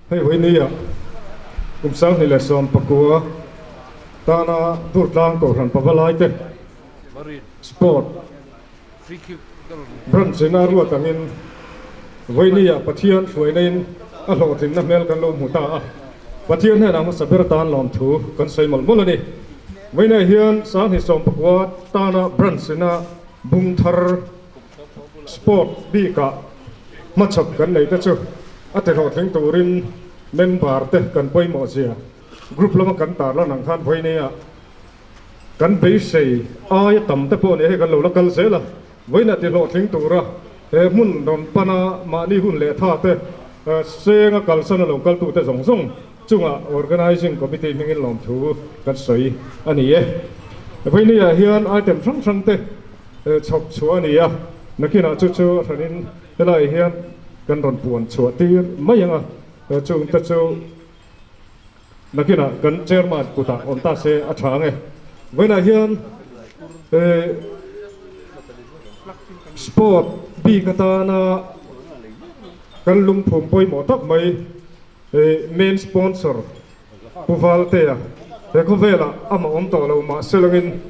Hei Vawinia kum 2019 tana Durtlang Kohhran Pavalaite Sport Branch ina ruat angin Vawinia Pathian hruaina in a hlawhtlinna hmel kan lo hmu ta a, Pathian hnenah hmasa ber atan lawmthu kan sawi mawlh mawlh a ni. Vawinia hian 2019 tana Branch ina bung thar Sport bikah hmachhawp kan neih te chu a ti hlawhtling turin member te kan pawimawh zia group lama kan tarlan ang khan vawinia kan beisei aia tam te pawh nia hei kan lo la kal zel a, vawiina ti hlawhtling tura he hmun rawn pana mahni hun leh tha te senga kalsan a lo kaltu te zawng zawng chunga Organizing Committee hmingin lawmthu kan sawi a ni e. Vawinia hian item hrang hrang te chhawp chhuah a ni a, nakinah chu chu a hranin helaiah hian kan rawn puan chhuah tir mai ang a, chungte chu Nakinah kan chairman kutah awm ta se a tha ang e. Vawiinah hian sport bik atana kan lungphum pawimawh tak mai main sponsor Pu Valtea he khawvelah amah awm tawh lo mahse langin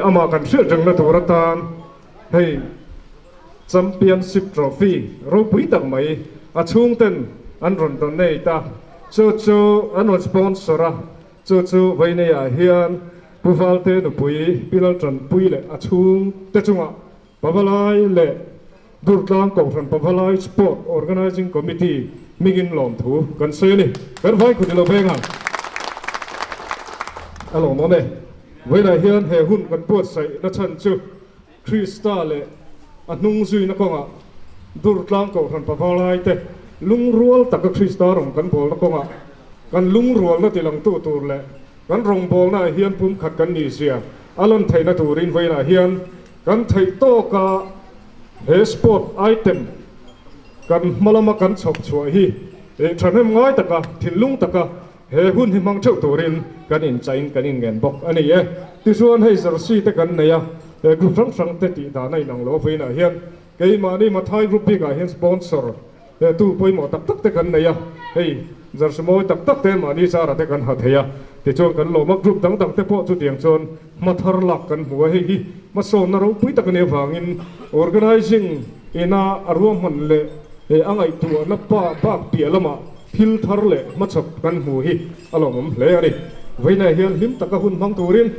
amah kan hriat rengna tur atan hei Championship Trophy ropui tak mai a chhungten an rawn donate a, chu chu an rawn sponsor a, chu chu Vaineiah hian Pu Valte nupui Pi Laltanpui leh a chhungte chungah Pavalai leh Durtlang Kohhran Pavalai Sport Organising Committee hmingin lawmthu kan sawi a ni. Kan vai khut i lo veng ang. A lawmawm e. Vainah hian he hun kan buatsaih na chhan chu Krista leh a hnung zuina kawngah Durtlang Kohhran Pavalaite lungrual taka Krista rawng kan bawlna kawngah kan lungrualna tilangtu tur leh kan rawngbawlnaah hian pumkhat kan nihzia a lan theihna turin vawiinah hian kan theih tawka he sport item kan hma lama kan chhawp chhuah hi thahnem ngai taka thinlung taka He hun hi hmang theuh turin kan inchain kan inngen bawk a ni e. Tichuan hei jersey te kan nei a, he group hrang hrang te tih dan a inang lo vawiinah hian keimahni Mathai group bikah hian sponsor tu pawimawh tak tak te kan nei a, hei jersey mawi tak tak te mahni chara te kan ha thei a, tichuan kan lawm a, group dang dang te pawh chutiang chuan hma thar lak kan hmu a, hei hi hmasawnna ropui tak a nih avangin organising ina a ruahman leh a ngaihtuahna pa bak piah lamah Thil thar leh hmachhawp kan hmu hi a lawmawm hle a ni. Vawiinah hian hlim taka hun hmang turin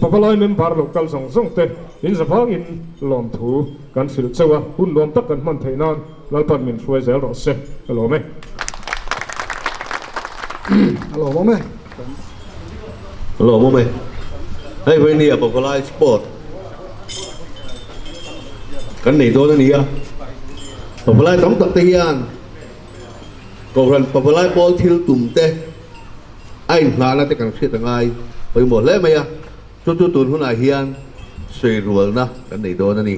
Pavalai member lo kal zawng zawng te in zavangin lawmthu kan hrilh chauh a, hun nuam tak kan hman theih nan Lalpan min hruai zel rawh se, a lawm e. A lawmawm e. A lawmawm e. Hei vawinia Pavalai Sport kan nei dawn a ni a, Pavalai tam tak te hian Kohhran pavalai pawl thil tum te a inhnahna te kan hriat a ngai pawimawh hle mai a, chu chu tun hunah hian sawi rualna kan nei dawn a ni.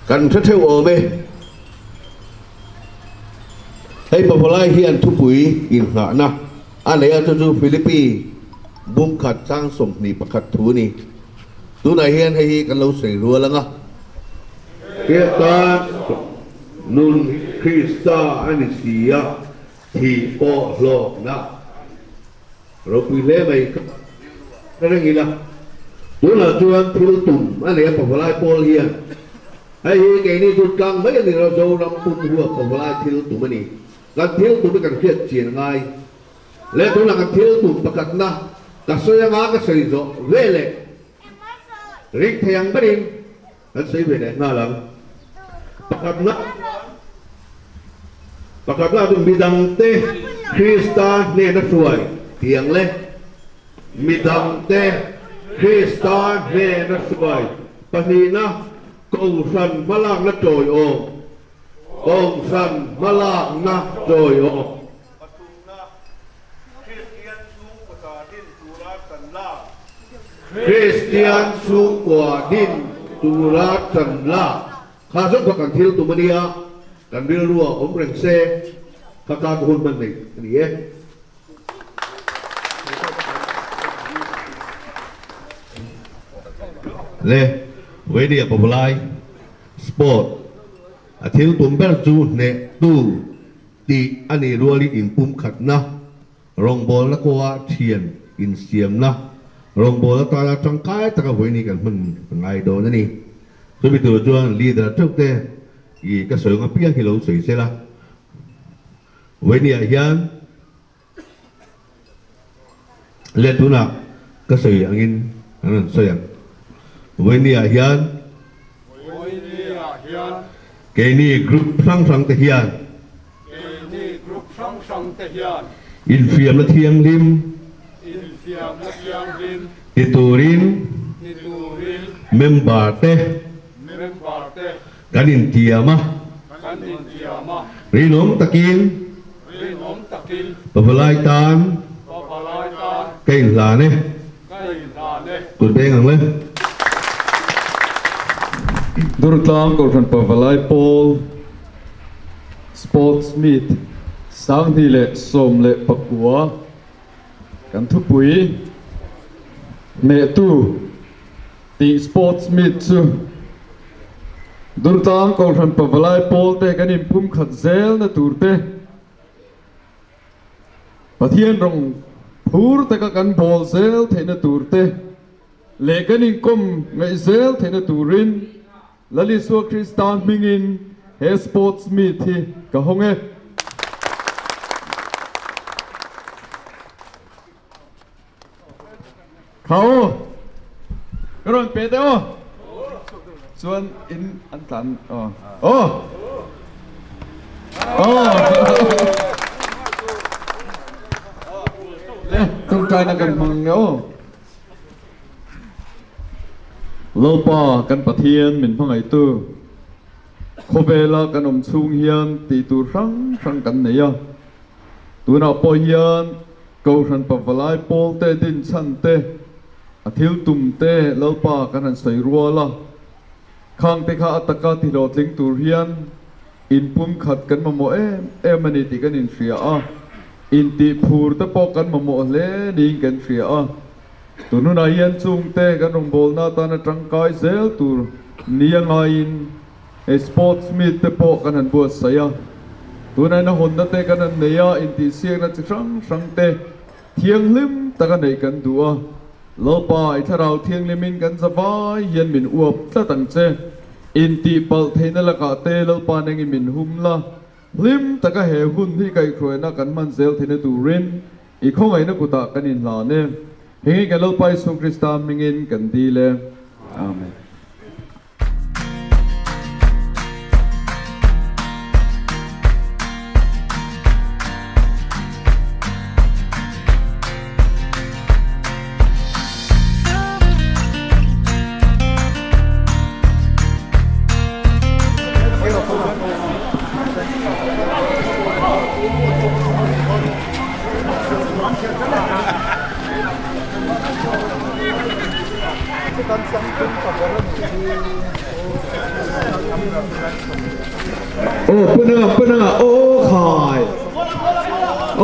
Kan hre theuh awm e. Hei pavalai hian thupui inhnahna a nei a, chu chu Philippi bungkhat chang 21 thu a ni. Tunah hian hei hi kan lo sawi rual ang a. Hriattan nun hi Krista a ni si a, thih pawh hlawkna ropui hle mai ka reng ila. Tunah chuan thil tum a nei a pavalai pawl hian hei hi keini chu tlang mai a ni lo, Zoram pum huap pavalai thil tum a ni. Kan thil tum hi kan hriat chian a ngai. Leh tunah kan thil tum pakhatna ka sawi anga ka sawi zawh veleh ring thei ang berin Kan sawi ve leh nghal ang. Pakhatna Pakhatna chu midangte Krista hnena hruai tih ang le. Midangte Krista hnena hruai. Pahnihna, Kohhran hmalakna tawiawm. Kohhran hmalakna tawiawm. Pathumna, Kristian chhungkua din tura tan lak. Kristian chhungkua din tura tan lak kha zawng kha kan thil tum a nia, kan rilru ah awm reng se, kha tan hun hman nei a ni e. Le, Vainia Pavalai Sport a thil tum ber chu hnehtu Tih a nih rualin inpumkhatna, rawngbawlna kawnga thian insiamna, rawngbawlna tana tangkai taka vawiin kan hman a ngai dawn a ni. Chumi tur chuan leader theuh te i ka sawi ang apiang hi lo sawi sela. Vawiin ah hian leh tunah ka sawi angin an rawn sawi ang. Vawiin ah hian keini group hrang hrang te hian infiamna thianghlim ti turin member te kan intiam a, rinawm takin Pavalai tan ka inhlan e, kut beng ang le. Durtlang Kohhran Pavalai Pawl Sports Meet 2019 kan thupui hnehtu Tih sports meet chu Durtlang Kohhran Pavalai pawl te kan inpumkhat zel na tur te, Pathian rawng phur taka kan bawl zel theihna tur te leh kan inkawm ngaih zel theihna turin Lal Isua Krista hmingin he sports meet hi ka hawng e. Kha aw, ka rawn pe teh aw. Chuan in an tlan aw. Aw. Aw. Le, tawngtaina kan hmang nge aw. Lalpa kan Pathian min hmangaihtu khawvela kan awm chhung hian tih tur hrang hrang kan nei a. Tunah pawh hian Kohhran Pavalai pawlte din chhan te, a thil tum te Lalpa kan han sawi rual a. Khang te kha a taka ti hlawhtling tur hian inpumkhat kan mamawh em em a ni tih kan inhria a, intihphur te pawh kan mamawh hle niin kan hria a. Tun hunah hian chungte kan rawngbawlna atana tangkai zel tur nia ngaiin, Hei sports meet te pawh kan han buatsaih a, tunah hian a hawnna te kan han nei a, intihsiakna chi hrang hrang te thianghlim taka neih kan duh a, Lalpa i thlarau thianghlimin kan zavai hian min uap tlat ang che, intihpalh theihna lakah te Lalpa nengin min hum la, hlim taka he hun hi kaihhruaina kan hman zel theihna turin i khawngaihna kutah kan inhlan e. Hengin kan Lalpa Isua Krista hmingin kan dil e. Amen. Aw puna puna aw khai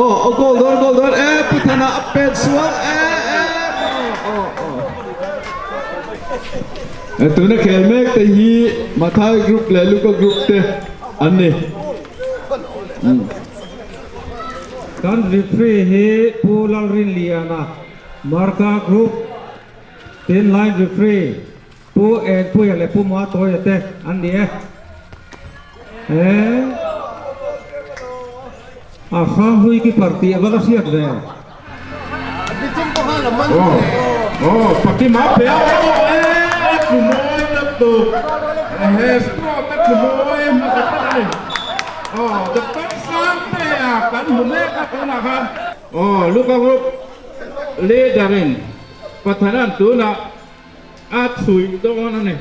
aw aw goal dawn goal dawn e pu thana a pet sual e e aw aw e tuna khel mek te hi Mathai group leh Luka group te an ni. Kan referee hi Pu Lalrinliana Marka group. Tin line referee Pu Enpuia leh Pu Matoia te an ni e. He a hranghlui keeper tih a va la hriat ve. Aw aw Pakima pe a aw e a tlu mawi tak tuk he stroke a tlu mawi hmasa tak a ni. Aw Doctor Sangtea kan hmu mek a tunah khan. Aw Luka Group leader in Pathanan tunah a chhuih dawn a ni.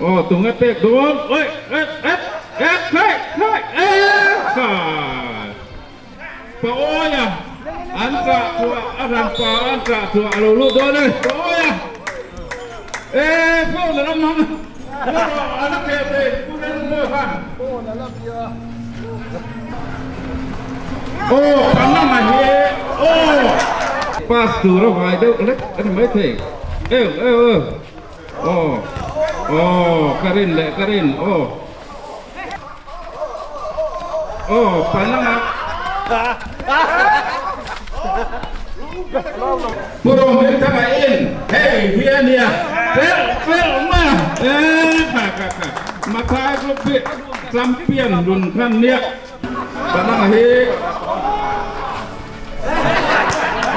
Aw tunge pek dawn oi et et et khai khai e khai pa awia an chah chhuah a hran pa an chah chhuah a lo lut dawn e pa awia e phone a la hmang a la kheh thei pu Lalmuah khan. Aw Panama hi aw pass tur a vai deuh hlek a ni maithei eu eu eu aw aw ka rin leh ka rin aw aw Panama Pu Rohmingthanga in hei hi a nia felh felh mai a e kha kha kha Mathai group hi Champion lun khan nia Panama hi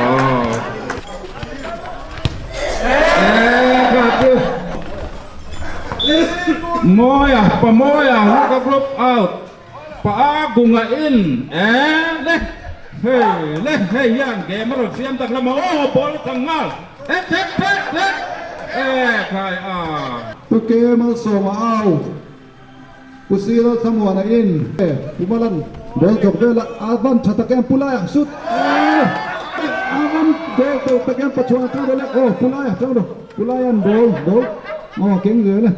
aw e kha chu Mawia pa Mawia Luka group out Pa a gunga in e le hei le hei hian game a rawn siam tak lam a aw ball a chang nghal et et et et e khai a. Pu Ke Malsawma au Pu Silo Thlamuana in e Pu Malan ball chawk vel a a van tha tak em Pu Laia shoot e a van goal teuh tak em Pachuan a tang vel e aw Pu Laia tang rawh Pu Laian ball ball aw keng zel e.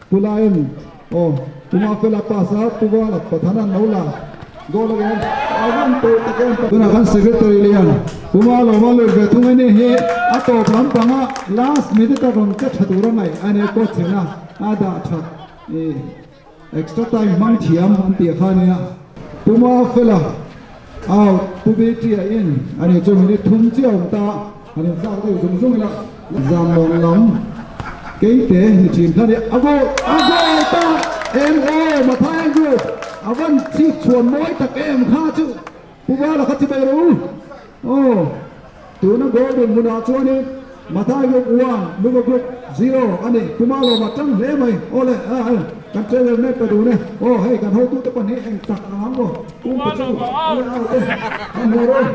Pu Lain, Aw, Pu Mafela pass a, Pu Vala Pathana no la goal a gen, a van tawh tak em. Tunah khan Secretary Lian, Pu Malawma lut ve thung a ni hi a tawp lampanga last minute a rawn che tha tur a ngaih a ni, coach in a a dah that i extra time hmang thiam an tih kha a nia. Pu Mafela out, Pu Bta in a ni chu minute thum chiah a awm ta. Han inthlak deuh zung zung ila zan lawng lam keite ni thin kha nia a goal a goal ta em aw Mathaia group a van chhip chhuan mawi tak em kha chu Pu Vala kha chibai rawh u aw tuna goal din hmunah chuanin Mathaia group 1 Luka group 0 a ni Pu Malawma tang hle mai aw le a kan trailer mek ta dun e aw hei kan hotute pahnih eng tak ang ang maw Pumpe chu aw le au te an hmu rawh.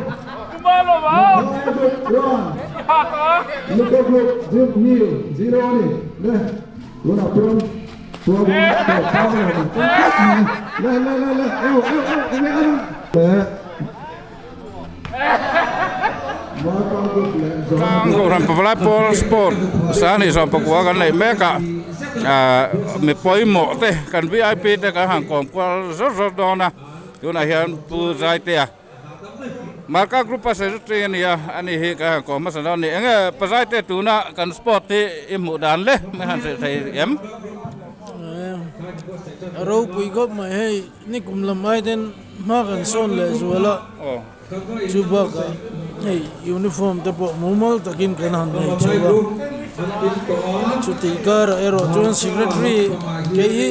Kohhran Pavalai Pawl Sport Sanghnih Sawmpakua kan neih mek a mi pawimawh te kan vip te kan han kawm kual zawt zawt dawn a tunah hian Pu Zaitea. Marka Group a secretary a ni a, ani hi ka han kawm hmasa dawn a ni. Enge Pazaite tuna kan sport hi i hmuh dan le mai han hrilh thei em? A ropui khawp mai hei nikum lam ai ten hma kan sawn leh zual a, chu bakah hei uniform te pawh mumal takin kan han nei chho a, chutih karah erawh chuan secretary kei hi.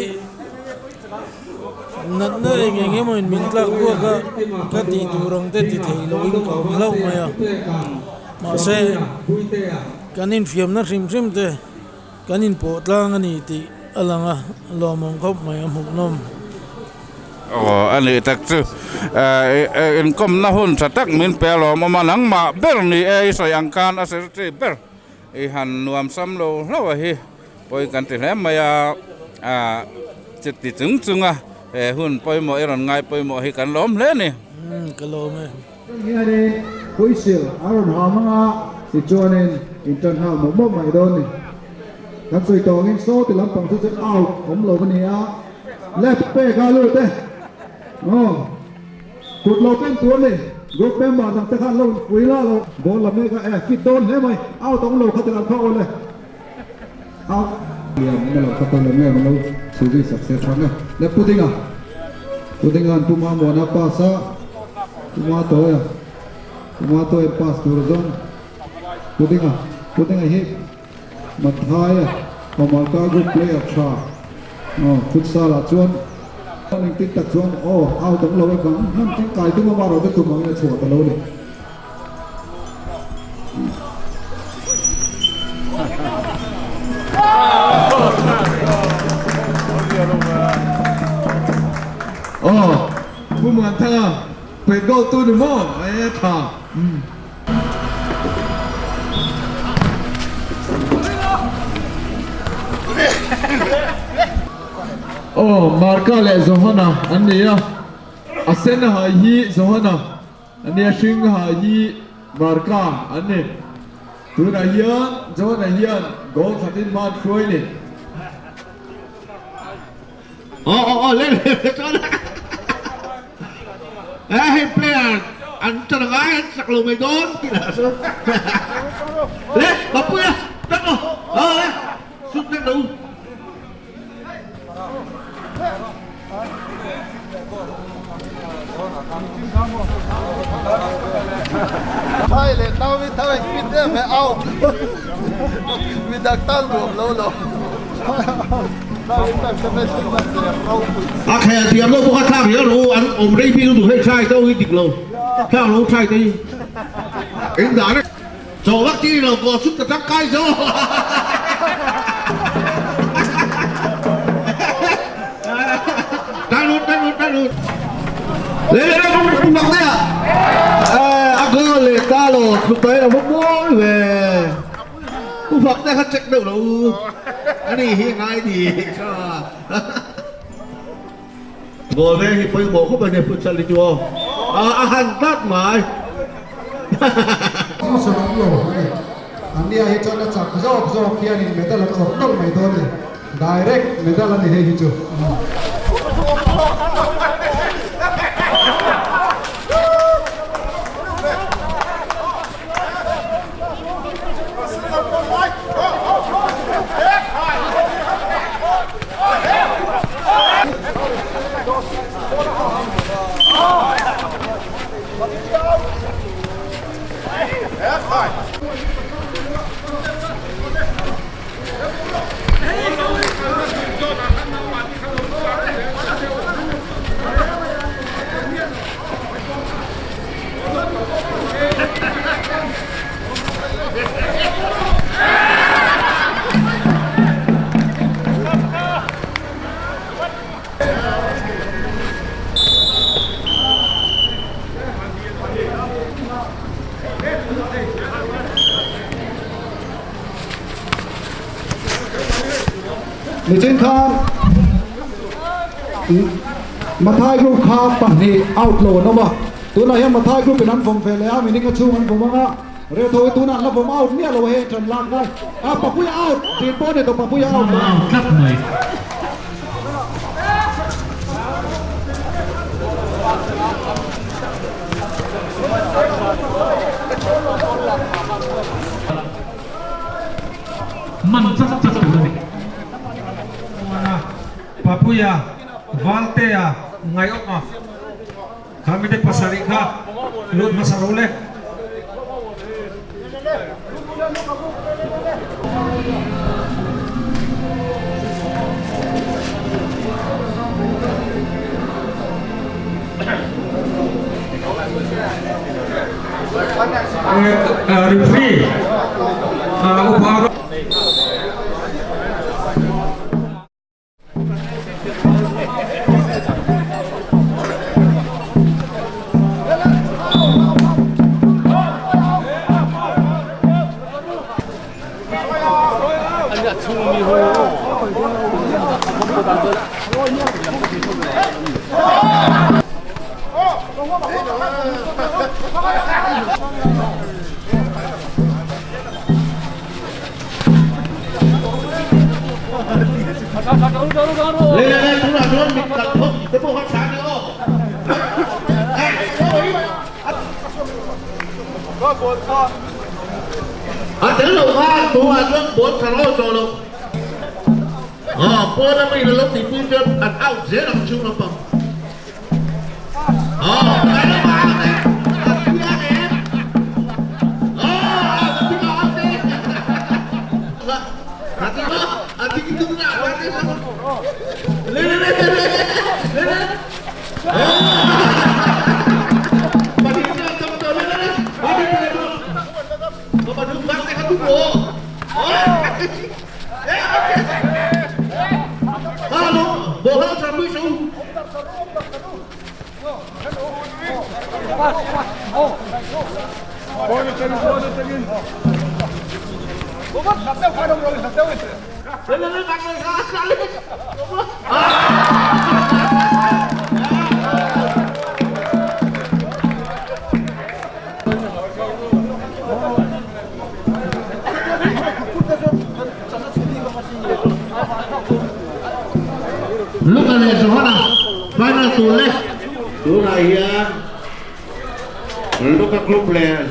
Natna eng eng emaw in min tlak buak a, ka tih tur ang te ti thei lo in ka awm hlauh mai a. Mahse, kan infiamna hrim hrim te kan inpawh tlang a ni tih a lang a, lawmawm khawp mai a hmuhnawm. Aw, a nih tak chu inkawmna hun tha tak min pe alawm awm a, nangmah ber ni e i sawi ang khan a secretary ber i han nuam sam lo hlauh a hi. Pawi kan ti hle mai a, ah chuti chung chunga he hun pawimawh i rawn ngai pawimawh hi kan lawm hle a ni. Umm ka lawm e. Heng hianin whistle a rawn ha hmang a, tichuanin in tan nghal mawp mawp mai dawn a ni. Kan sawi tawngin saw ti lampang chu chu out awm lo a ni a, left pek a lut e. Aw kut lo pen tur a ni. Group member dang te khan lo inpui la lo. Ball la mek a, e fit dawn hle mai, out awm lo kha ti lam kha aw le. A liam na lo ka tawn lo nge lo chhu zui sak se tha nge le Pu Dinga Pu Dinga'n Pu Mamuana pass a Pu Matoia Pu Matoia pass tur zawng. Pudinga Pudinga hi Mathaia Omarka group player tha aw futsal ah chuan engtin tak chuan aw out ang lo e bang hman tangkai tum amarawh chu tum angin a chhuah ta lo a ni. Aw Pu Muanthanga pet goal tu ni maw e tha umm. Aw Marka leh Johana an ni a, a sen hai hi Johana. Ania hring ha hi Marka an ni. Tunah hian John-a hian goal khatin man hruai ni. Aw aw aw le le le chuan e hei player an chan ngai an chak lo mai dawn tih lah chu le Papuia tak aw aw le sut vek lo. Thai leh nau hi thau in fit em e au midang tan nuam lo lo A khel thiam lo bawk a thlak riau lo an awm rei bik lutuk hei try te hi dik lo thlak lo try te hi in dah reng chaw vak chi ni lo kaw sut ka tangkai zo. Tan lut tan lut tan lut. Le le le pu pu mak deuh a goal leh ta lo thut mai lo mawi ve. Pu fak te kha check deuh lo ani hi ngai ni tha. Goal ve hi pawimawh khawp a nia futsal hi chu aw. A han tlat mai. Hmasa lam lo a ni. Ania hi chuan a chak zawk zawk hianin medal an awrh nawlh mai dawn a ni. Direct medal a ni hei hi chu. Nichin khan Mathai group kha pahnih out lo an awm a, tunah hian Mathai group in an vawm ve leh a, mininga chhung an vawm ang a, Retho hi tunah an la vawm out miah lo a hei a ṭan lak ngai a, Papuia out tih pawh a ni tawh Papuia out tawh. Out tlat mai. Man chat chat tur a ni. Muana, Papuia, Valtea, Ngaiawma kha mite pasarih kha lut hmasa ro le. Referee upa Le le le tunah chuan mit kal phawt te pawh kha tha ni aw. A tel lo khan tunah chuan ball tha rawn tawh lo. Aw pawn a mi la lo tihpui chuan an out zel ang chhung lampang. Aw tlai lamah out e. A chiang em? Aw out a chiang out. tum rawh. Halo, ball hau char pui suh. Luka leh Johana final tur leh tunah hian Luka group leh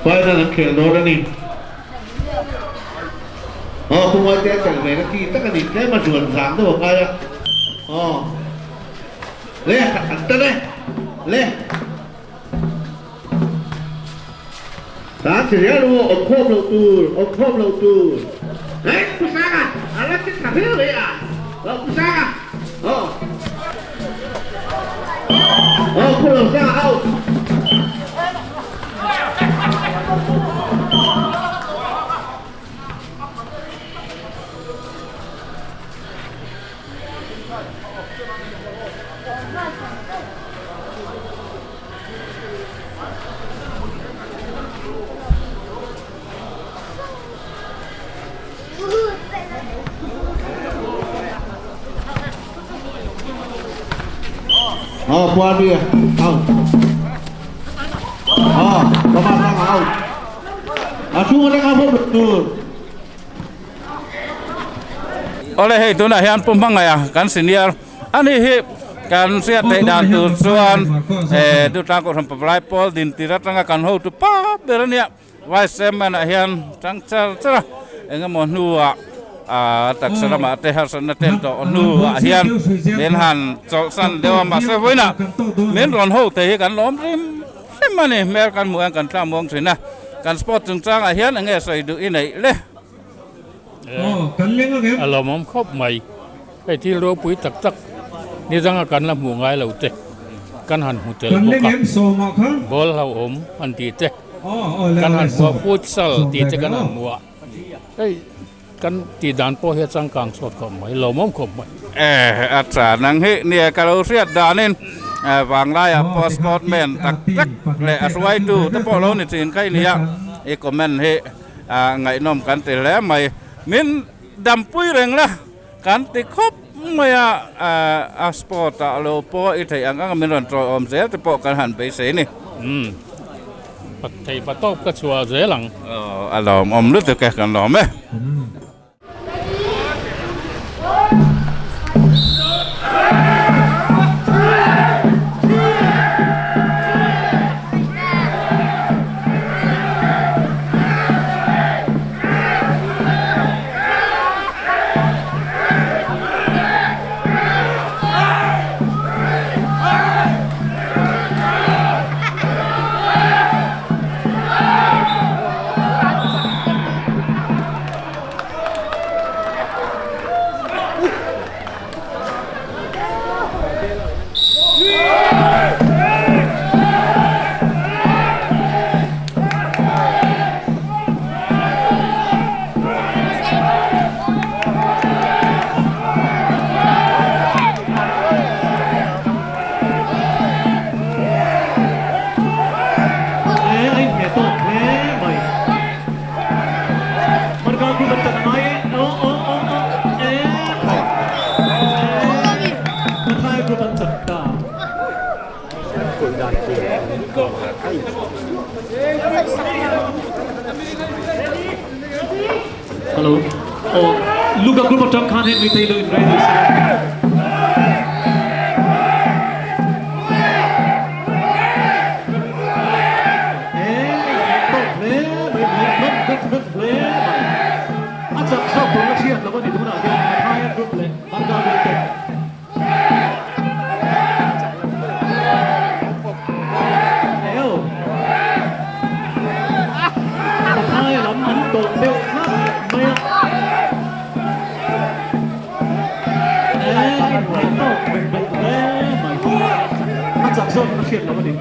final an khel dawn a ni. Aw Pu Maite a tel ve na chi tak a ni tlem a zuan zang deuh a ngai a. Aw le an tan e le. Tan chi rial u awm khawm loh tur awm khawm loh tur. Hei Pu Sanga a la ti tha viau mai a. Aw Pu Sanga aw. Aw Pu Rosanga out. Ờ, qua đi out. Ờ, có ba thằng out. À, xuống ở đây không được từ. Awle hei tunah hian Pu Hmangaih kan senior ani hi kan hriat theih dan tur chuan eh Dutlang Kohhran Pavalai Pawl din tir atanga kan hotu pa ber ania Vice Chairman ah hian tang char char a engemaw hnuah ah taksa lamah te harsatna ten tawh hnuah hian min han chawlhsan deuh a mahse vawiinah min rawn ho thei hi kan lawm rim rim a ni hmel kan hmuh hian kan tlang muang thin a kan sport chungchangah hian enge sawi duh i neih le. A lawmawm khawp mai. Hei thil ropui tak tak ni danga kan la hmuh ngai lo te kan han hmu tel bawk a, ball hlauhawm han tih te kan han hmu a, futsal tih te kan han hmu a, hei kan tih dan pawh hi a changkang chhuak khawp mai, lawmawm khawp mai. Eh a tha nang hi nia ka lo hriat danin vanglaiah pawh sportman tak tak leh a hruaitu te pawh lo ni thin kha i nia i comment hi. A ngaihnawm kan ti hle mai. Min dampui reng la kan ti khawp mai a, a sport ah lo pawh i theih ang ang a min rawn tawiawm zel te pawh kan han beisei a ni. Umm thei patawp ka chhuah zel ang. Aw a lawmawm lutuk e kan lawm e. Hello. Oh, Luka group atang khan he mitei lo in ready se. A chak zawk tur la hriat lo a ni tunah hian Mathaya group leh Marga group te. Mathaya lam an tawlh deuh tlat mai a. A chak zawk la hriat lo a ni.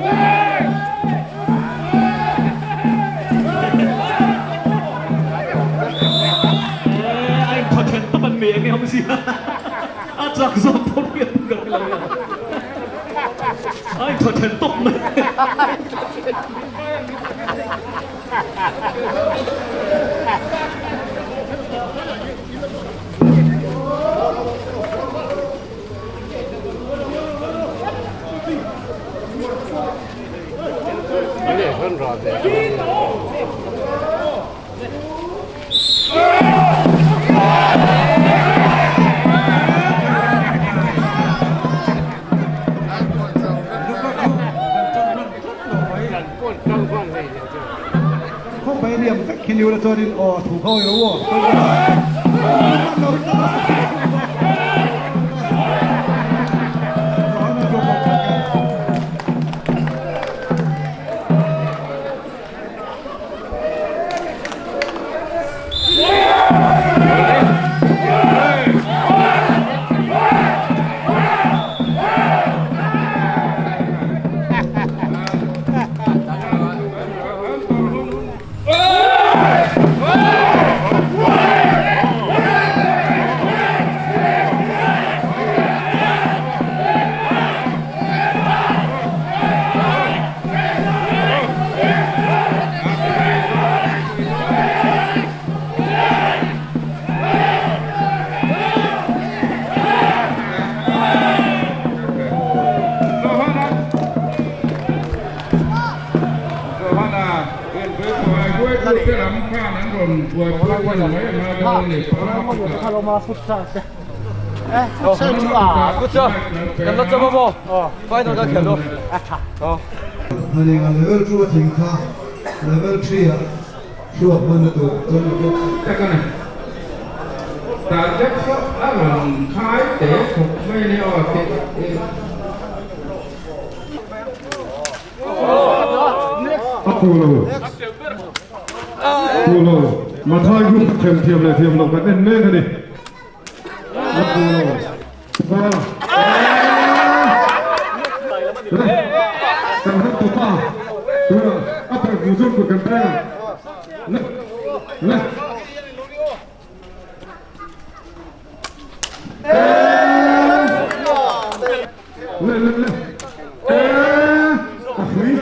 A pu lo. Pu lo. Mathai group thiam thiam leh thiam lo kan en mek a ni. A pu lo. Va. Kan han tu pa. Tuna a per bu zawk tur kan peng a. Le. Le. Le le le. A hrui.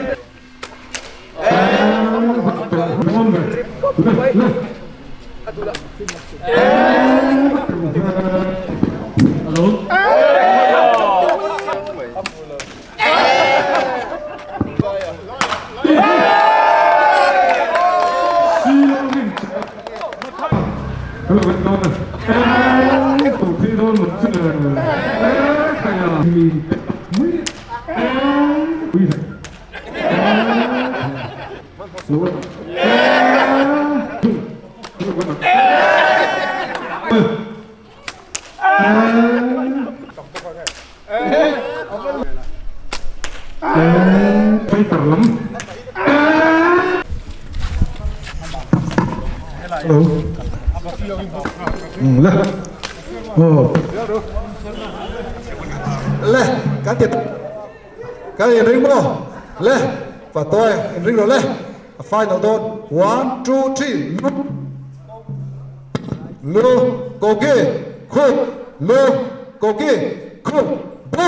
Le kan ti kan in ring maw le patoy in ring lo le a final dawn 1 2 3 lu koki khuk lu koki khuk bu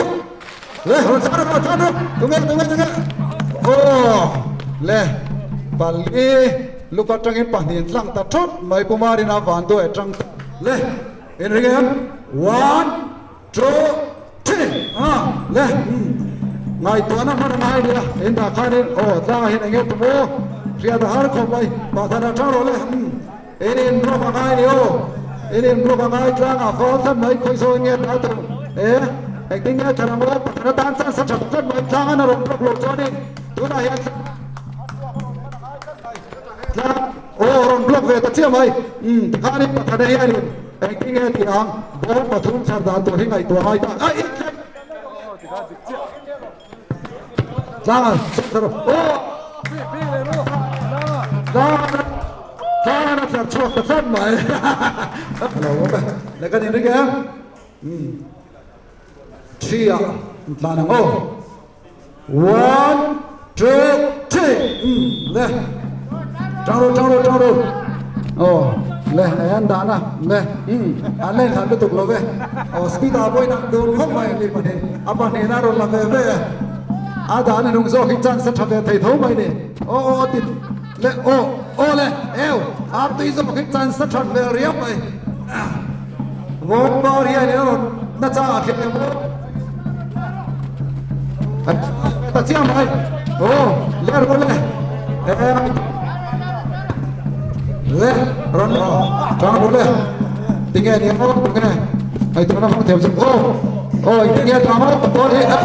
le ron chan ro chan ro tunge tunge tunge oh le pali luka tangin pahnin tlang ta thut mai pumarina van do e tang le in ring em 1 2 3 ah le ngai to na mana ngai dia in da khanin oh tlang hin enge tu mo ria da har khom mai pa thana tang ro le in in bro ba ngai ni o in in bro ba ngai tlang a fo tham mai khoi so nge ta tu e ek ding nge thana mo pa thana tan sa sa chat chat mai tlang ana ro bro lo cho ni tu na hian tlang o ron block ve ta chia mai khanin pa thana hian ek ding nge ti ang bol pathum char dan to hi ngai to ngai ta ai tlang char o tlang tlang na char chuak ta chan mai lo ba le ka din ri ke chia tlang ang o 1 2 3 le tang ro tang ro tang ro oh le an da na le an lên thằng tiếp tục lo về oh speed a boy na dun khop mai ni pa ni apa ni na ro la ve ve a da na nung zo hi chan sa tha ve thei tho mai ni o o tin Le aw aw le eu artui zawk hi chance a that hmel riau mai. Vawkbar hian in a rawn na chang ah khian emaw ta chiang mai aw le ru le le rawn tang ru le tinge ni emaw tinge hei tuna hmang thiam chu aw aw tinge tang aw pawl hi a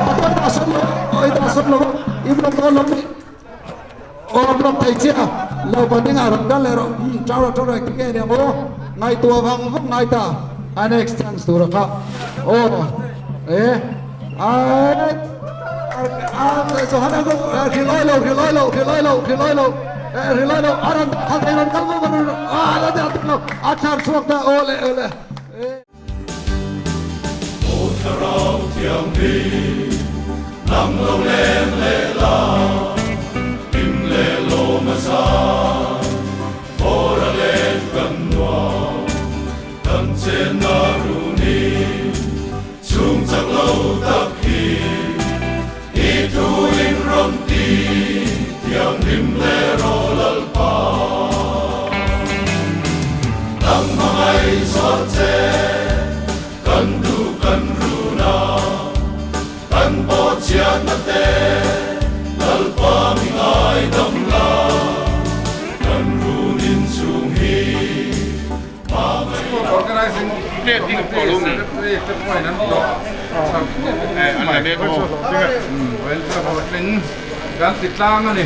ta sawn lo aw i ta sawn lo i block dawn lo mi Aw block thei chiah a, lo ban engah rawn kal leh rawh, umm chau rawh chau rawh engtin nge niang aw, ngaihtuah vang vang ngai ta, a next chance tur a kha aw e aii Johana hrilh awi lo hrilh awi lo hrilh awi lo hrilh awi lo hrilh awi lo a rawn kal thei rawn kal vang vang a la lo a chhar chhuak ta aw le aw le. Aw Thlarau Thianghlim, nang lo leng leh la, hlim leh lawm a zan, fawr a len kan nuam, kan chenna runin chhung chak lo tak hi, i thu in rawn ti thianghlim leh rawh Lalpa. Nang hmangaih zawt che kan duh kan run a, kan bawhchhiatna te Lalpa mi ngaidam la, kan runin chhung hi Sport Organizing Committee te pawhin an hlawh chho khawp mai. Hlawhtling kan ti tlang a ni.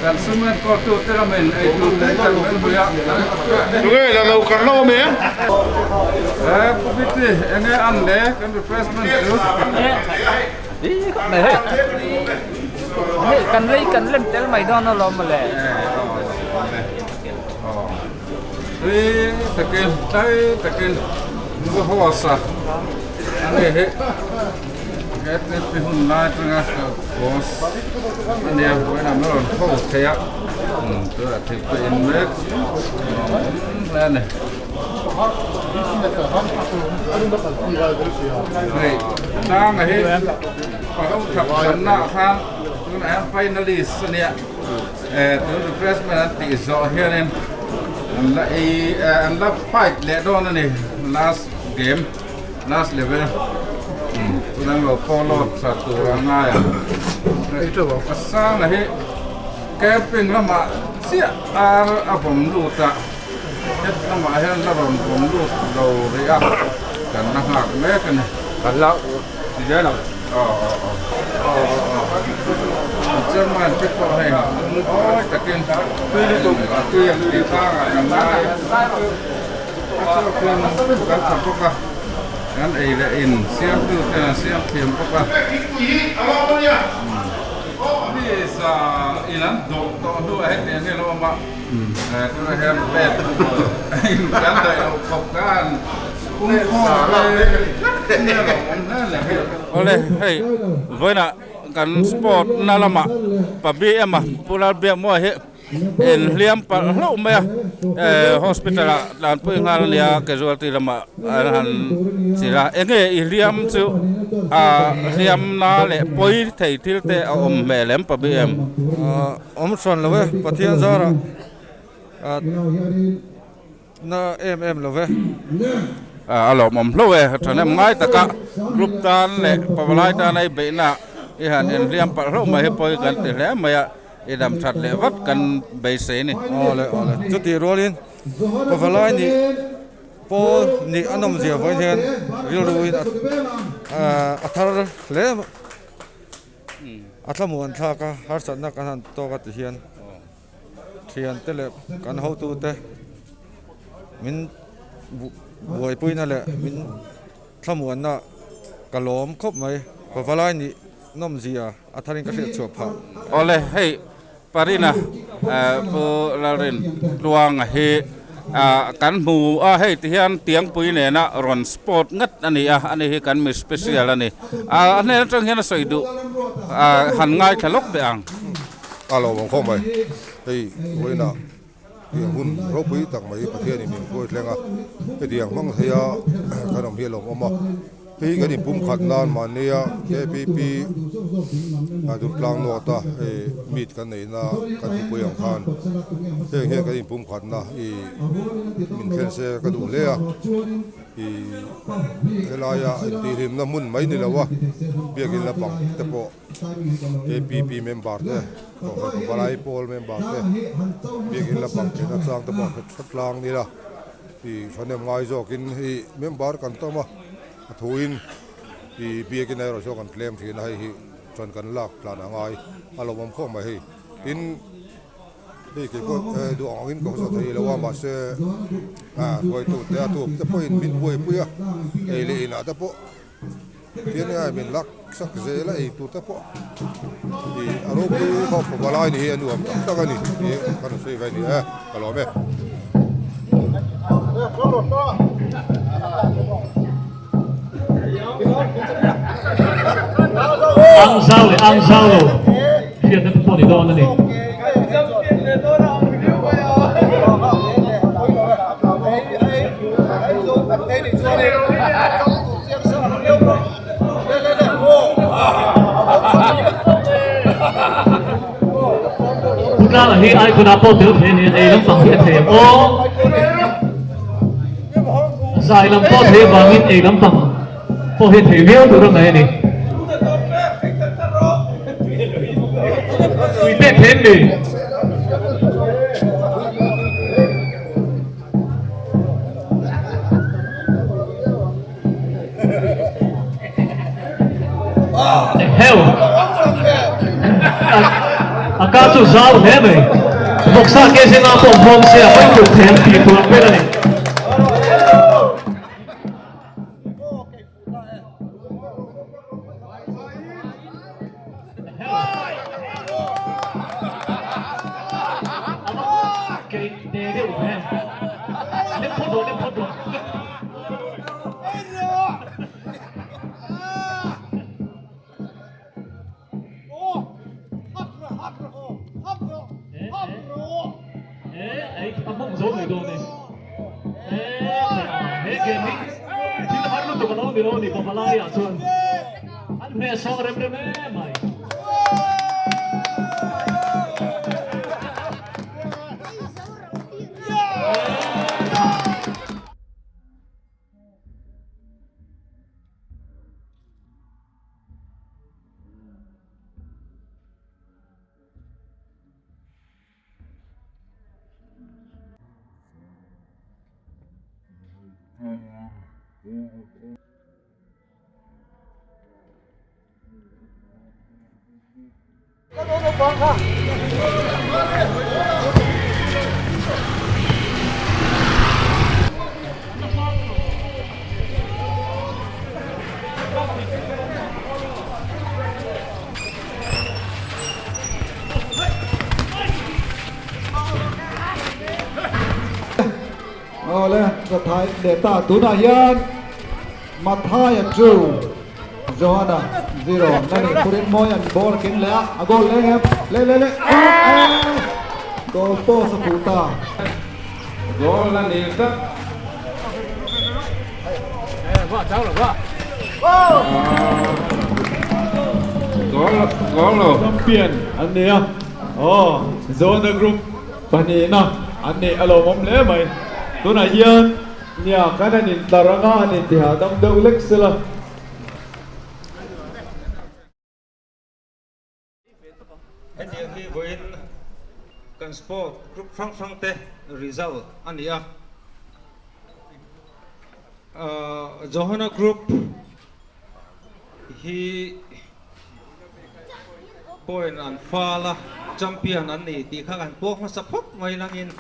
Kan sum enkawltu te lamin eitur te kan kan hlui a. Tunge la lo kan lo awm em? He Pu Biti enge an le kan refreshment chu. Hei kan rei kan lem tel mai dawn alawm mawle. Tui takin tlai takin va horse a ani hi KTP hun lai atanga horse a nia vawiinah min rawn ho thei a tunah thei pawh in mek nuam hle a ni hei tlanga hi palo thak sanna ah khan tunah hian finalist a nia. Tun refreshment an tih zawh hianin an la ei an la fight leh dawn a ni last game last level tun an lo follow tha tur a ngai ang a sanga hi camping lamah chiah ar a vawm lut a het lamah hian la rawn vawm lut lo rih a kan la nghak mek a ni. Kan la ti zel ang. Chairman te pawh hei awi takin tui lutuk tui an tih tlangah kan ngai a chhuakin kan tha bawk a kan ei leh in siamtu ten an siam thiam bawk a mi za in an dawh tawh hnuah hetiang hi a lo awm a tunah hian bed in kan daih loh khawp khan Awle hei vawiinah kan sport na lamah pa BM a Pu Lalbiakmuaia hi inhliam palh hlauh mai a eh hospital ah tlanpui nghal a nia casualty lamah an han chilh a enge i hliam chu ah hliam na leh pawi thei thil te a awm hmel em pa BM? Awm hran lo e Pathian zarah ah. Na em em lo ve. A lawmawm hlauh e, thahnem ngai taka group tan leh pavalai tan a i beihna i han inhliam palh hlauh mai hi pawi kan ti hle mai a, i dam that leh vat kan beisei a ni. Awle awle, chutih rualin pavalai nih pawl nih a nawmzia vawiin hian rilruin a thar hle a thlamuan thlak a, harsatna kan han tawk a ti hian. Thiante leh kan hotute min buaipuina leh min thlamuanna ka lawm khawp mai. Pavalai nih nawmzia a tharin ka hriat chhuah phah. Awle, hei Parina Pu Lalrin Tluanga hi kan hmu a, hei ti hian Tiangpui nena rawn sport ngat a ni a, ani hi kan mi special a ni. A hnen atang hian a sawi duh han ngaithla lawk teh ang. A lo awm khawp mai. Hei vawiinah tiang hun ropui tak mai Pathianin min hruai thleng a, hetiang hmang theia kan awm hi a lawmawm a. Hei hi kan inpumkhat nan mahnia KPP Durtlang North a hei meet kan neihna kan thupui ang khan heng hian kan inpumkhatna ih min thlen se ka duh hle a ih helaia intihhlimna hmun mai ni lo a biakin lampang te pawh KPP member te Kohhran Pavalai pawl member te biakin lampang theihna chang te pawh a hre tlang nila ih thahnem ngai zawkin hei member kan tam a a thuin ih biakin erawh chuan kan tlem thin a hei hi chuan kan lak tlan a ngai a lawmawm khawp mai hei tin hei kei pawh duh ang angin ka hawsa thei lo a mahse ah hruaitu te a tu te pawhin min buaipui a ei leh inah te pawh. Tin nge min lak sak zel a ei tur te pawh ih a ropui khawp khawp a lai ni hi a nuam tak tak a ni tih ka rawn sawi ve a ni e ka lawm e. Ang zau leh ang zau lo hriatna te pawh ni dawn a ni. Pu Tlanga hi icon ah pawh tel thei a ni a, ei lampang hi a thei ang aw. Zai lam pawh thei avangin ei lampang pawh hi a thei viau tur a ngaih a ni. Tui pek thei em ni? Heu a ka chu zau hle mai vawksa ke zinga pawh hmawm se a pawi tluk thei ang tih tur ang vel a ni. Awle Mathai leh ta tunah hian Mathaia chu Johana 0 na ni Purin mawi an ball a keng leh a a goal leh em leh leh leh goal post a fuh ta. Goal a ni tlat. Goal goal lo. Champion an ni a aw Zona group Pahnihna an neih a lawmawm hle mai. Tunah hian nia kan an intlar anga an intihah dam deuh lek sela. Hetiang hi vawiin kan sport group hrang hrang te result a ni a. Johana group hi point an fal a, champion an ni tih kha kan puak hmasa phawt mai langin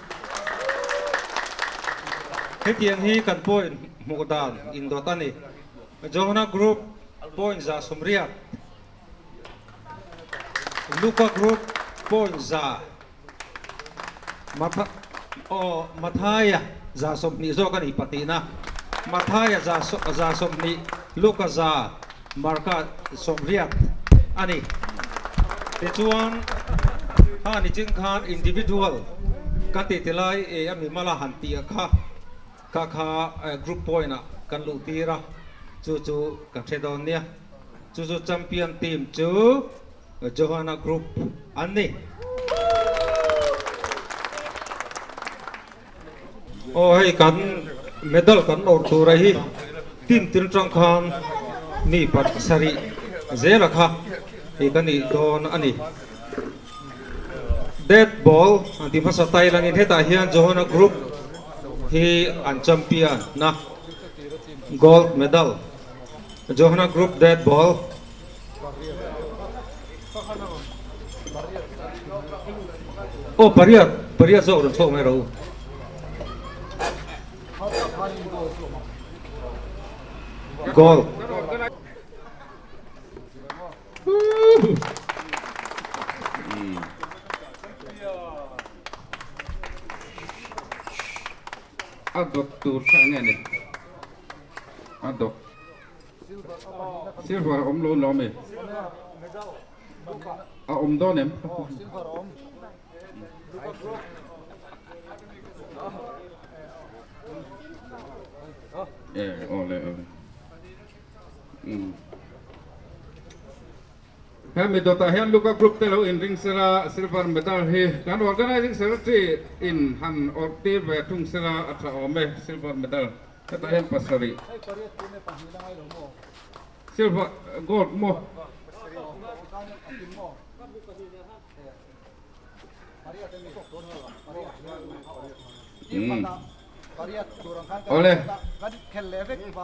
hetiang hi kan point hmuh dan indawt a ni. Johana group point 160, Luka group point 100, Aw, Mathaia 120 zawk a ni pahnihna. Mathaia 120, Luka 100, Marka 80 a ni. Tichuan, ha ni ching khan individual kan tih ti lai e a mimala han tih kha kha kha group point ah kan luh tir a. Chu chu kan hre dawn nia. Chu chu champion team chu Johana Group an ni. Aw hei kan medal kan awrh tura hi team tin tang khan mi pasarih zela kha hei ka nih dawn a ni. Dead ball an ti hmasa tai langin hetah hian Johana Group hi an champion na gold medal Johana Group dead ball. Aw pariat pariat zawk rawn chhuak mai ro. Goal. A dawt tur kha enge ni? A dawt. Silver a awm lo lawm e. A awm dawn em? E awle awle. Hemi dawtah hian Luka Group te lo inring sela Silver Medal hi kan Organizing Secretary in han awrh tir ve thung sela a tha awm e Silver Medal hetah hian pasarih Silver Gold maw Awle,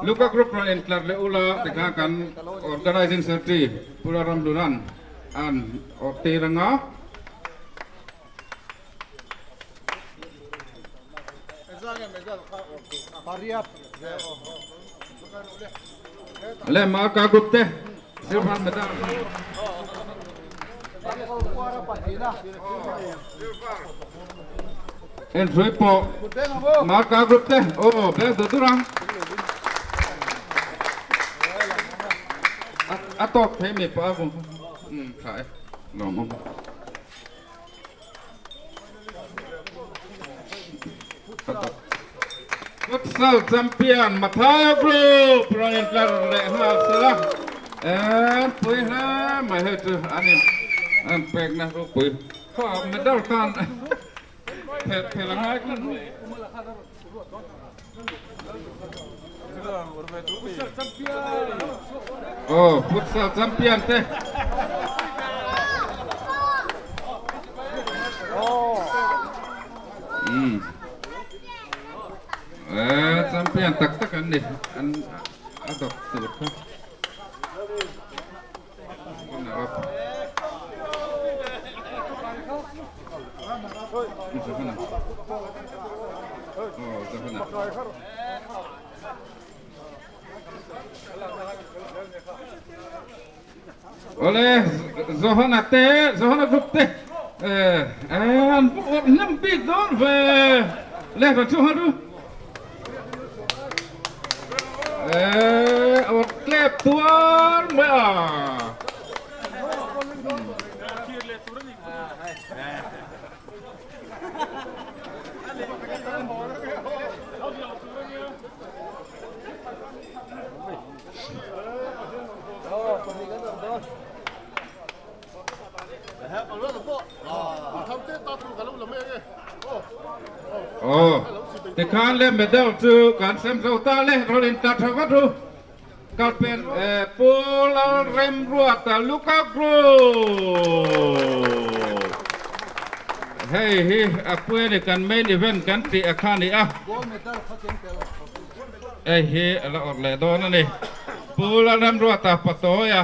Luka Group rawn intlar leh ula tikha kan Organizing Secretary Pu Lalramhlunan an awrh tir anga. Le Marka Group te Silver medal. Entry pawh Marka Group te aw beng duh dur ang. A tawk thei mi pawh a vung tha e lawmawm. Futsal champion Mathaia Group rawn intlar leh nghal sela en pui hle mai hei chu an in an pekna ropui kha medal khan phelh phelh a ngai khan Aw futsal champion te um eh champion tak tak an ni an a dawk tur kha Awle Johana te Johana group te an hnem bik dawn ve le kan chu han ru Awt tlep tuar mai a. Aw, tikhan le medal chu kan sem zo ta le, rawn in tla tha vat ru. Kalpen Pu Lalremruata Luka Group. Hei hi a pui a ni kan main event kan tih a kha ni a. Hei hi a la awrh leh dawn a ni. Pu Lalremruata Patawia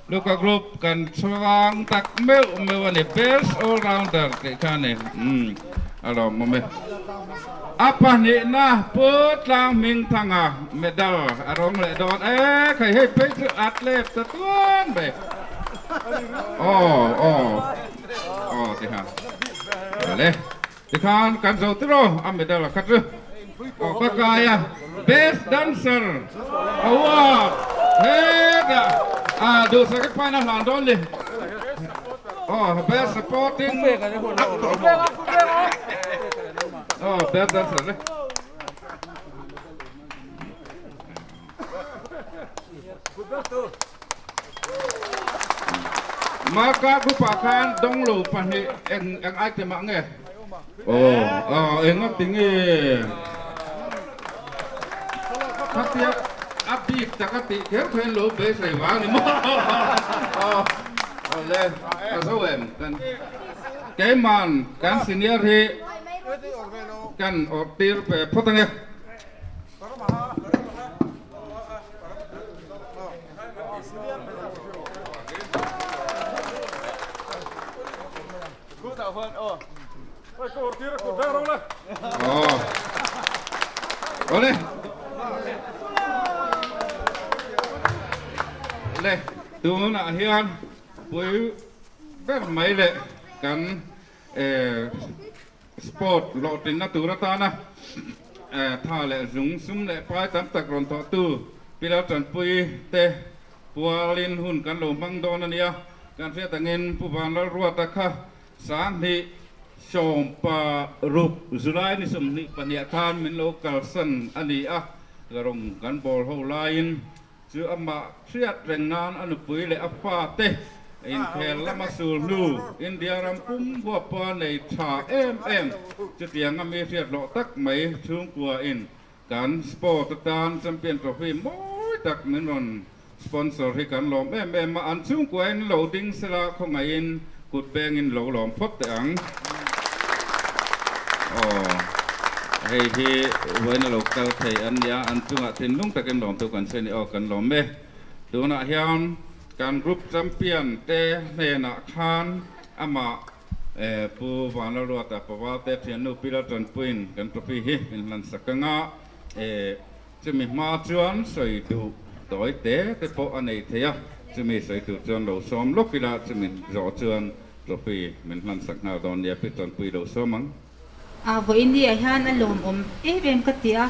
Luka Group kan chhuang tak meuh meuh a ni. Best all rounder tih kha a ni. Umm a lawmawm e. A pahnihna Pu Tlanghmingthanga medal a rawng leh dawn e. Khai hei phei chu a tlep ta tuan mai. Aw aw aw ti ha. Vale. Tikhan kan zo tiraw a medal a kha chu. Aw ka kai a best dancer award hetah a duhsak i pain a hlan dawn ni. Aw best supporting actor aw best dancer le. Marka group ah khan dawng lo pahnih eng eng item ah nge? Aw aw enga ti nge? Khatia a bik tak a tih kher kha in lo beisei vang ni maw? Aw awle a zo em kan keiman kan senior hi kan awrh tir ve phawt ange. Awle le tunah hian pui ber mai leh kan Sport hlawhtlinna tur atana tha leh zung sum leh pai tam tak rawn thawhtu Pilar Tanpui te pualin hun kan lo hmang dawn a nia. Kan hriat angin Pu Vanlalruata kha Sanghnih 16 July ni 22 khan min lo kalsan a ni a, rawng kan bawl ho laiin Chu amah hriat reng nan a nupui leh a fate inkhel lama sul hnu India ram pum huapa nei tha em em chutianga mi hriat hlawh tak mai chhungkua in kan sport atan Champion Trophy mawi tak min rawn sponsor hi kan lawm em em a, an chhungkua in lo ding sela khawngaihin Kut bengin lo lawm phawt teh ang. Aw, hei hi vawiin a lo kal thei an nia, an chungah thinlung takin lawmtu kan sawi a ni. Aw, kan lawm e. Tunah hian kan group champion te hnenah khan amah Pu Vanlalruata Pawal te thiannu Pilar Tanpuiin kan trophy hi min hlansak anga Chumi hma chuan sawi duh tawi te te pawh a nei thei a, chumi sawi tur chuan lo sawm lawk ila, chumi zawh chuan trophy min hlan sak nghal dawn nia, Pi Tanpui lo sawm ang. A vawiin ah hian a lawmawm em em ka ti a,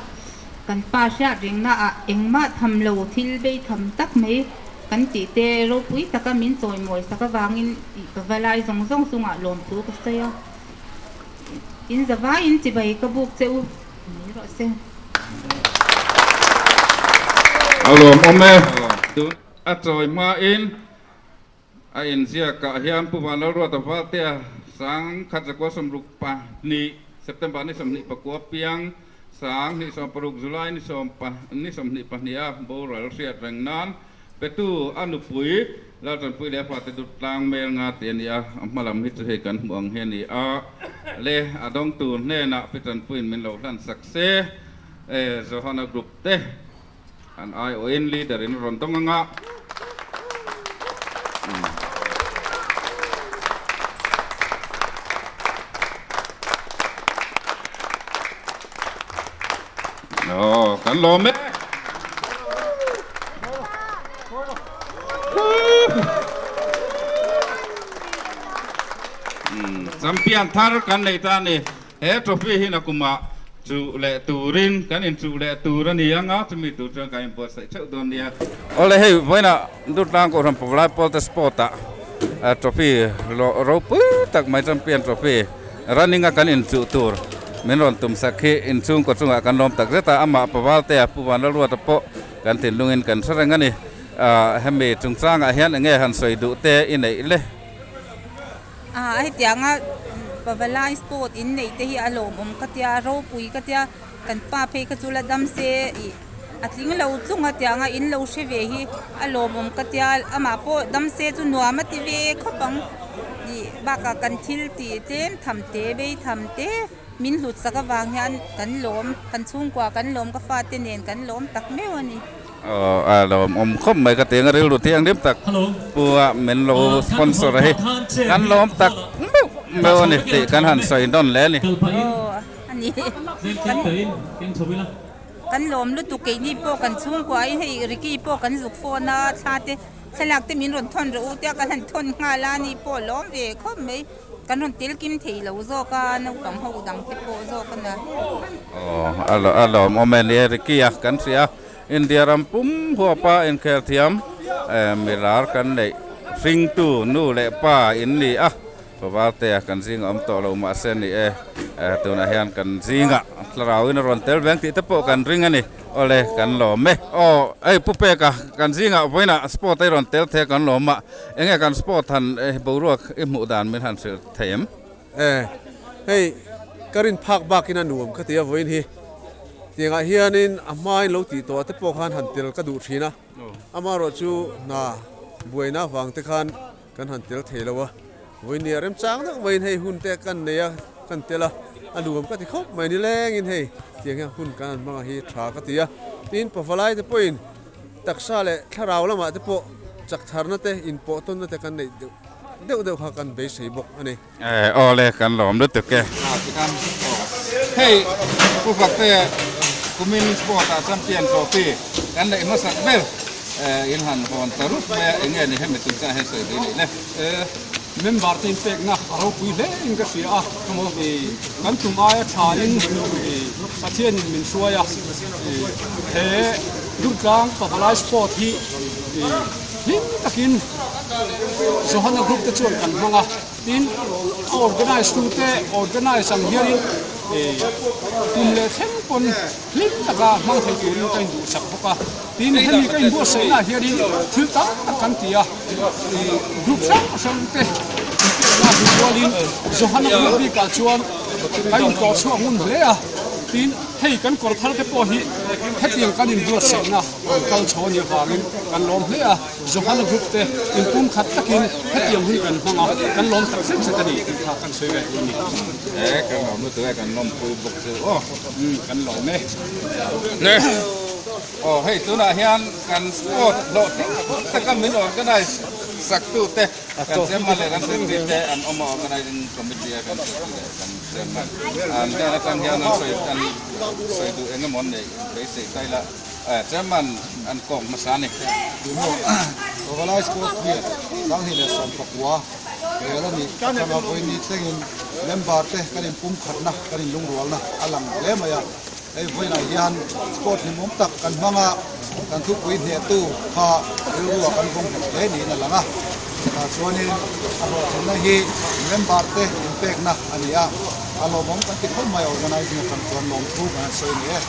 kan pa hriat rengna ah engmah tham lo thil bei tham tak mai kan tih te ropui taka min chawimawi sak avangin ih ka va lai zawng zawng chungah lawmthu ka sawi a, in zavaiin chibai ka buk che u. Mai rawh se. A lawmawm e. Tun a chawi hmain a inziakah hian Pu Vanlalruata Valtea sang khat zakua 62 September ni 24 piang sang hnih 60 July ni sawm ni 22 a boral hriat reng nan Petu a nupui Laltanpui leh a fate dut tlang mel nga tih a ni a, a hma lam hi chu hei kan hmuh ang hi a ni a, le a dawng tur hnenah Pi Tanpuiin min lo hlan sak se, e Johana group te an aiawhin leader in rawn dawng ang a. Aw, kan lawm e. Champion thar kan nei ta a ni. He trophy hi nakumah chuh leh turin kan inchuh leh tur a ni ang a, chumi tur chuan kan inbuatsaih theuh dawn nia. Awle hei vawiinah Durtlang Kohhran Pavalai Pawlte Sport ah trophy ropui tak mai champion trophy Running a kan inchuh tur min rawn tum sak hi inchhungkaw chungah kan lawm tak zet a, amah Pavaltea Pu Vanlalruata pawh kan thinlungin kan hre reng a ni. Hemi chungchangah hian enge han sawi duh te i neih le? A hetianga Pavalai sport in neih te hi a lawmawm ka tia, a ropui ka tia, kan pa phei kha chu la dam se ih a tling lo chung a tianga in lo hre ve hi a lawmawm ka tia amah pawh dam se chu nuam a ti ve khawp ang ih bakah kan thil tih tlem tham te bei tham te min hlut sak avang hian kan lawm kan chhungkua kan lawm ka fate nen kan lawm tak meuh a ni. Aw a lawmawm khawp mai ka ti ang rilru thianghlim tak pu a min lo sponsor a hi kan lawm tak meuh meuh a ni tih kan han sawi nawn hle a ni. Aw a ni kan. Kan lawm lutuk keini pawh kan chhungkua in hei Ricky pawh kan zuk phone a thla te thlalak te min rawn thawn rawh u tia kan han thawn nghal a ni pawh lawm ve khawp mai kan rawn tel kim thei lo zawk a naupang ho dang te pawh zawk a na. Aw a lawmawm e ni e Ricky a kan hria India ram pum huapa inkhel thiam milar kan neih hringtu nu leh pa in ni a Pavaltea kan zing a awm tawh lo mahse ni e. Tunah hian kan zingah thlarauin a rawn tel veng tih te pawh kan ring a ni. Awle kan lawm e. Aw hei Pu Peka kan zingah vawiinah sport a i rawn tel thei a kan lawm a. Enge kan sport han boruak i hmuh dan min han hrilh thei em? E hei ka rin phak bakin a nuam ka ti a vawiin hi. Tiangah hianin a hmain lo tih tawh te pawh khan han tel ka duh thin a. Amaherawhchu hna buaina avang te khan Kan han tel thei lo a, vawinia remchang deuh maiin hei hun te kan nei a, kan tel a, a nuam ka ti khawp mai nilengin hei tiang hian hun kan han hmang a hi tha ka ti a, tin pavalai te pawhin taksa leh thlarau lamah te pawh chak tharna te inpawh tawnna te kan neih deuh deuh deuh kha kan beisei bawk a ni. Eh awle kan lawm lutuk e. Hei Pu Fakte kumin sport ah champion trophy kan neih hmasak ber in han hawn ta rup mai a enge ni hemi chungchang hian sawi duh nih le. Member te inpekna a ropui hle in ka hria a, kan tum aia tha in Pathian in min hruai a, he Durtlang Pavalai Sport hi hlim takin Johana Group te chuan kan hmang a. Tin, a organise tute organise ang hianin kum leh thleng pawn hlim taka hmang thei turin ka induhsak bawk a. Tin, hemi ka inbuatsaihnaah hianin thil tam tak kan ti a, group hrang hrang te inpekna hmu rualin Johana group bikah chuan ka intawh chhuak ngun hle a. Tin, hei kan kawr thar te pawh hi hetiang kan inbuatsaihna kal chho a nih avangin kan lawm hle a. Johana Group te inpum khat takin hetiang hun kan hmang a, kan lawm tak zet zet a ni tih kha kan sawi ve duh a ni. E, kan lawm lutuk e, kan lawmpui bawk chu aw. Umm, kan lawm e. Le, aw hei tunah hian kan sport hlawhtling taka min organize sak tu te, kan chairman leh kan secretary te an awm a, organizing committee a kan secretary leh kan chairman an hnen atang hian an sawi an sawi duh eng emaw an neih beisei ta ila. Chairman an kawk hmasa a ni. Pavalai Sport hi Sanghnih leh Sawmpakua rel a nih atanga vawiin thlengin member te kan inpumkhatna, kan inlungrualna a lang hle mai a. Hei vawiinah hian sport hlimawm tak kan hmang a, kan thupui hnehtu kha rilruah kan vawng nghet hle niin a lang a. Tah chuanin a hlawhtlinna hi member te inpekna a ni a. A lawmawm kan ti khawp mai organizing atang chuan lawmthu kan han sawi ni e.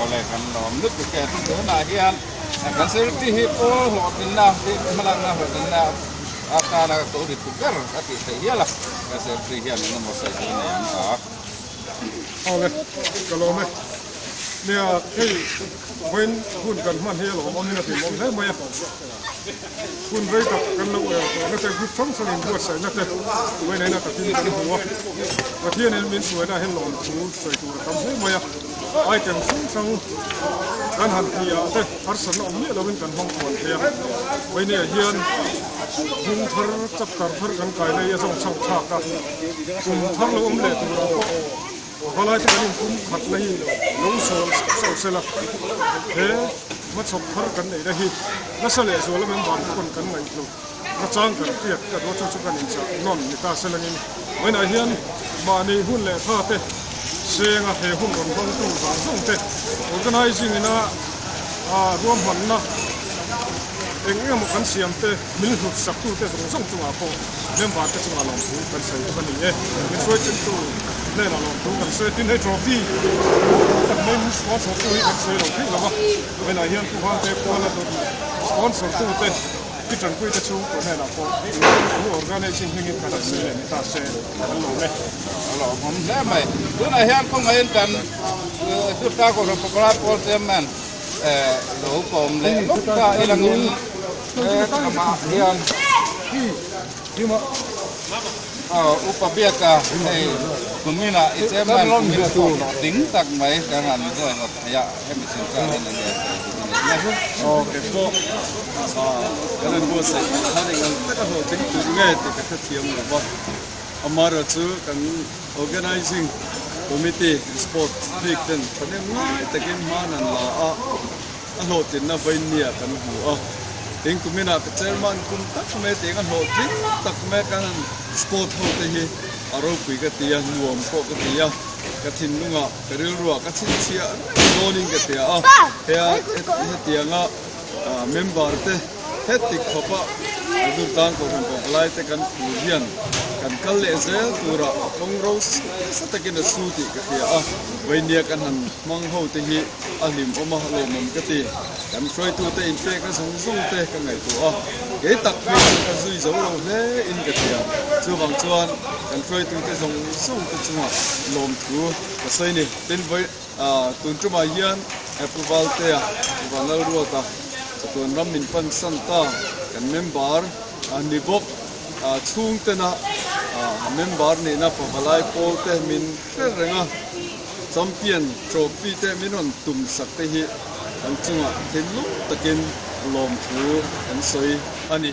Awle kan lawm lutuk e tunah hian kan security hi pawl hlawhtlinna hmalakna hlawhtlinna atana ko ri tu ber a tih theih hial a kan security hian engemaw sawi tur a nei ang a. Awle ka lawm e. Nia hei vawiin hun kan hman hi a lawmawm in a hlimawm hle mai a. Hun rei tak kan lo er tawhna te, group hrang hrang inbuatsaihna te vawiin takin kan hmu a. Pathianin min hruaina hian lawmthu sawi tur a tam hle mai a. Item hrang hrang kan han tih ah te harsatna awm miah lovin kan hmang kual thei a. Vawiinah hian hming thar, chapter thar kan kai na hi a zawng chhang thlak a. Kum thar lo awm leh turah pawh Valai te kan inpum khat na hi lo sawl sauh sauh sela, he hmachhawp thar kan neihna hi nasa leh zual a member te pawn kan ngaihhlu nachang kan hriat ka duh a chu chu kan inchah nawn ni ta selangin vawiinah hian mahni hun leh tha te senga he hun rawn hmangtu zawng zawng te organizing ina ruahmanna eng eng emaw kan siam te min hlut sak tu te zawng zawng chungah pawh member te chungah lawmthu kan sawi bawk a ni e. Min hruai chentu hnenah lawmthu kan sawi a, tin hei trophy tak mai min sponsor tu hi kan sawi lo theih lo va, vawiinah hian Pu Vante Kuala sponsor tu te Pi Tanpui te chhungkaw hnenah pawh thu organizing hmingin kan han sawi leh ni ta se kan lawm e. A lawmawm hle mai. Tunah hian khawngaihin kan Durta Kohhran Pavalai Pawl Chairman lo kawm leh lawk ta ilangin amah hian Upa Biaka hei kumina i chairman kumin pawh hlawh ding tak mai kan han buai ngawt thei a hemi chungchang hian enge sawi duh i neih le? Aw kei pawh kan han buatsaih ang khan eng ang taka hlawhtling tur nge tih ka hrethiam lo va, amaherawhchu kan Organizing Committee Sport bik ten thahnem ngai takin hman an la a, a hlawhtlinna vawinia kan hmu a. Tin kuminah ka chairman kum tak mai tih anga hlawhtling tak mai kan han sport ho te hi a ropui ka ti a, nuam pawh ka ti a, ka thinlungah ka rilruah ka chhinchhiah reng dawnin ka tia a, heia hetianga member te heti khawpa Durtlang Kohhran Pawng Palai te kan phur hian kan. Kan kal leh zel turah kawng ro nasa takin a su tih ka hria a, Vainia kan han hmang ho te hi a hlimawm a, lawmawm ka ti. Kan hruaitute inpekna zawng zawng te ka ngaihtuah a, kei tak phei chu ka zui zo lo hle in ka hria. Chuvang chuan kan hruaitute zawng zawng te chungah lawmthu ka sawi ni. Tin, vawi tun tumah hian Pu Valtea, Pu Vanlalruata, chatuan ram min pan san ta kan member ni bawk. Chhungtena member nihna pavalai pawl te min hre reng a, champion trophy te min rawn tum sak te hi kan chungah thinlung takin lawmthu kan sawi a ni.